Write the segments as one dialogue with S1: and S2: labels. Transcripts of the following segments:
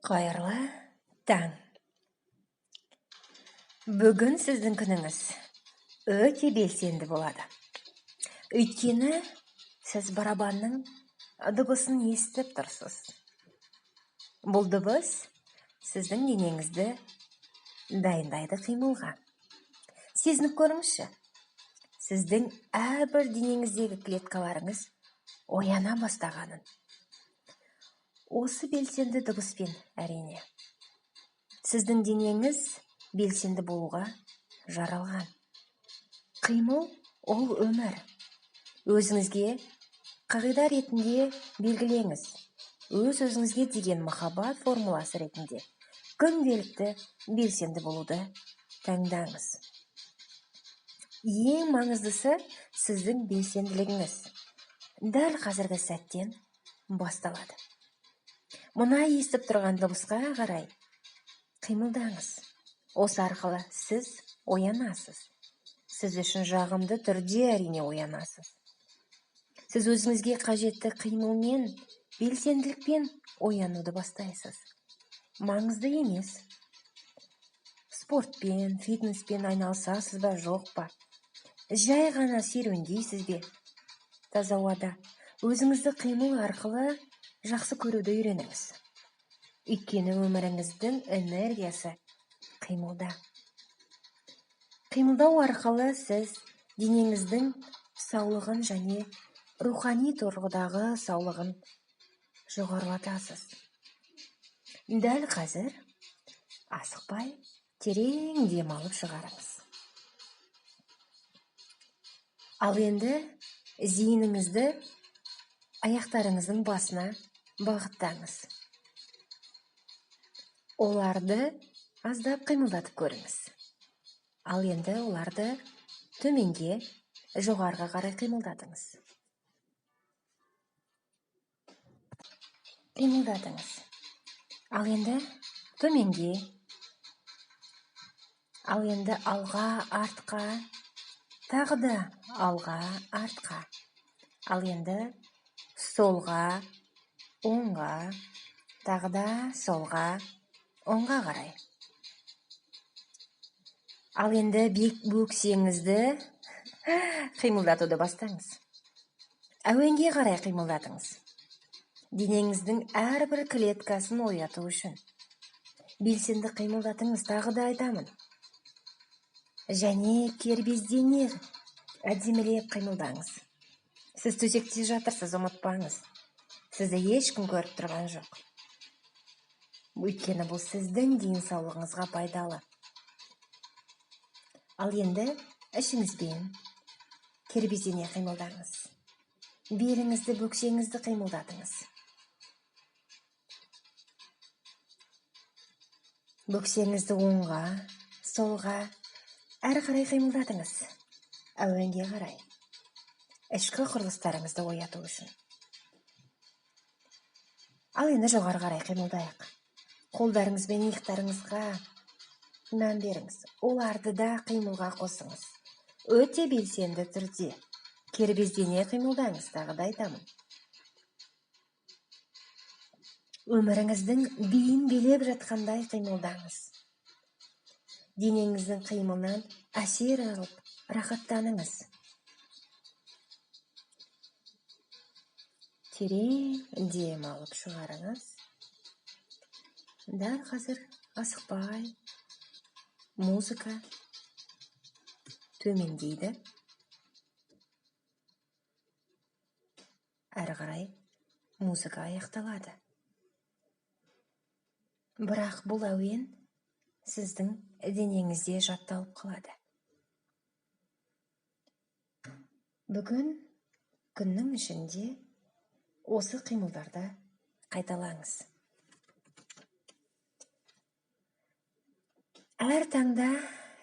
S1: Қайырлы таң. Бүгін сіздің күніңіз өте белсенді болады. Өйткені сіз барабанның дыбысын естіп тұрсыз. Бұл дыбыс сіздің денеңізді дайындайды қимылға. Сезініп көріңізші. Сіздің әрбір денеңіздегі клеткаларыңыз ояна бастағанын. Осы белсенді дыбыспен әрине. Сіздің денеңіз белсенді болуға жаралған. Қимыл ол өмір. Өзіңізге қағида ретінде белгілеңіз. Өз-өзіңізге деген махаббат формуласы ретінде күнделікті белсенді болуды таңдаңыз. Ең маңыздысы сіздің белсенділігіңіз дәл қазіргі сәттен басталады. Мына естіп тұрған дыбысқа қарай қимылдаңыз. Осы арқылы сіз оянасыз. Сіз үшін жағымды түрде әрине оянасыз. Сіз өзіңізге қажетті қимылмен, белсенділікпен оянуды бастайсыз. Маңызды емес. Спортпен, фитнеспен айналысасыз ба, жоқ па? Жай ғана серуендейсіз бе? Таза ауада өзіңізді қимыл арқылы жақсы көруді үйреніңіз. Өйткені өміріңіздің энергиясы қимылда. Қимылдау арқылы сіз денеңіздің саулығын және рухани тұрғыдағы саулығын жоғарылатасыз. Дәл қазір асықпай терең дем алып шығарыңыз. Ал енді зейініңізді аяқтарыңыздың басына бағыттаңыз. Оларды аздап қимылдатып көріңіз. Ал енді оларды төменге, жоғарыға қарай қимылдатыңыз. Қимылдатыңыз. Ал енді төменге, ал енді алға, артқа, тағы да алға, артқа. Ал енді солға, оңға, тағы да солға, оңға қарай. Ал енді бөксеңізді қимылдатуды бастаңыз. Әуенге қарай қимылдатыңыз. Денеңіздің әрбір клеткасын ояту үшін. Белсенді қимылдатыңыз, тағы да айтамын. Және кербездене әдемілеп қимылдаңыз. Сіз төсекте жатырсыз, ұмытпаңыз. Сізді ешкім көріп тұрған жоқ. Өйткені бұл сіздің денсаулығыңызға пайдалы. Ал енді ішіңізбен кербездене қимылдаңыз. Беліңізді, бөксеңізді қимылдатыңыз. Бөксеңізді оңға, солға, әрі қарай қимылдатыңыз. Әуенге қарай. Ішкі құрылыстарыңызды ояту үшін. Ал енді жоғары қарай қимылдайық. Қолдарыңыз бен иықтарыңызға мән беріңіз. Оларды да қимылға қосыңыз. Өте белсенді түрде кербездене қимылдаңыз, тағы да айтамын. Өміріңіздің биін билеп жатқандай қимылдаңыз. Денеңіздің қимылынан әсер алып, рахаттаныңыз. Терең дем алып шығарыңыз. Дәл қазір асықпай музыка төмендейді. Әрі қарай музыка аяқталады. Бірақ бұл әуен сіздің денеңізде жатталып қалады. Бүгін күннің ішінде осы қимылдарды қайталаңыз. Әр таңда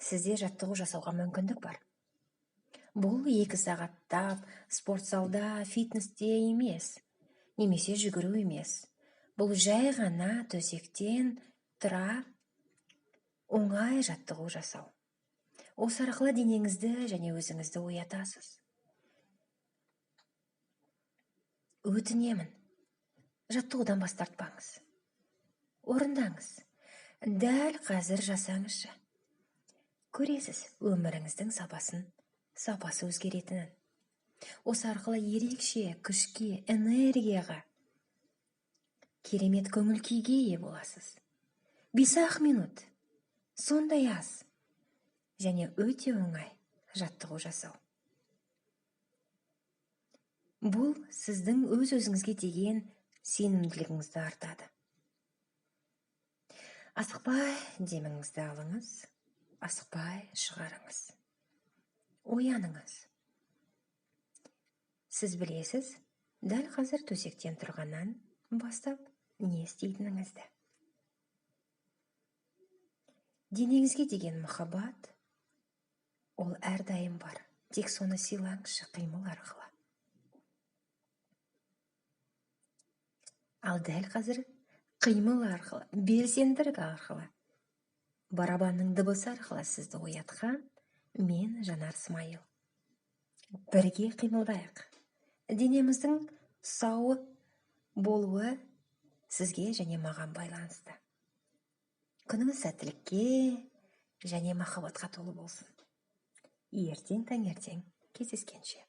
S1: сізде жаттығу жасауға мүмкіндік бар. Бұл 2 сағаттап спортзалда, фитнесте емес, немесе жүгіру емес. Бұл жай ғана төсектен тұра оңай жаттығу жасау. Осы арқылы денеңізді және өзіңізді оятасыз. Өтінемін, жаттығудан бас тартпаңыз. Орындаңыз. Дәл қазір жасаңызшы. Көресіз, өміріңіздің сапасы өзгеретінін. Осы арқылы ерекше күшке, энергияға, керемет көңіл күйге ие боласыз. 5-ақ минут, сондай аз және өте оңай жаттығу жасау. Бұл сіздің өз-өзіңізге деген сенімділігіңізді артады. Асықпай деміңізді алыңыз, асықпай шығарыңыз. Ояныңыз. Сіз білесіз, дәл қазір төсектен тұрғаннан бастап не істейтініңізді. Денеңізге деген махаббат, ол әрдайым бар. Тек соны сыйлаңызшы қимыл арқылы. Ал дәл қазір қимыл арқылы, белсенділік арқылы, барабанның дыбысы арқылы сізді оятқан мен Жанар Смайыл. Бірге қимылдайық. Денеміздің сау болуы сізге және маған байланысты. Күніңіз сәттілікке және махаббатқа толы болсын. Ертең таңертең кездескенше.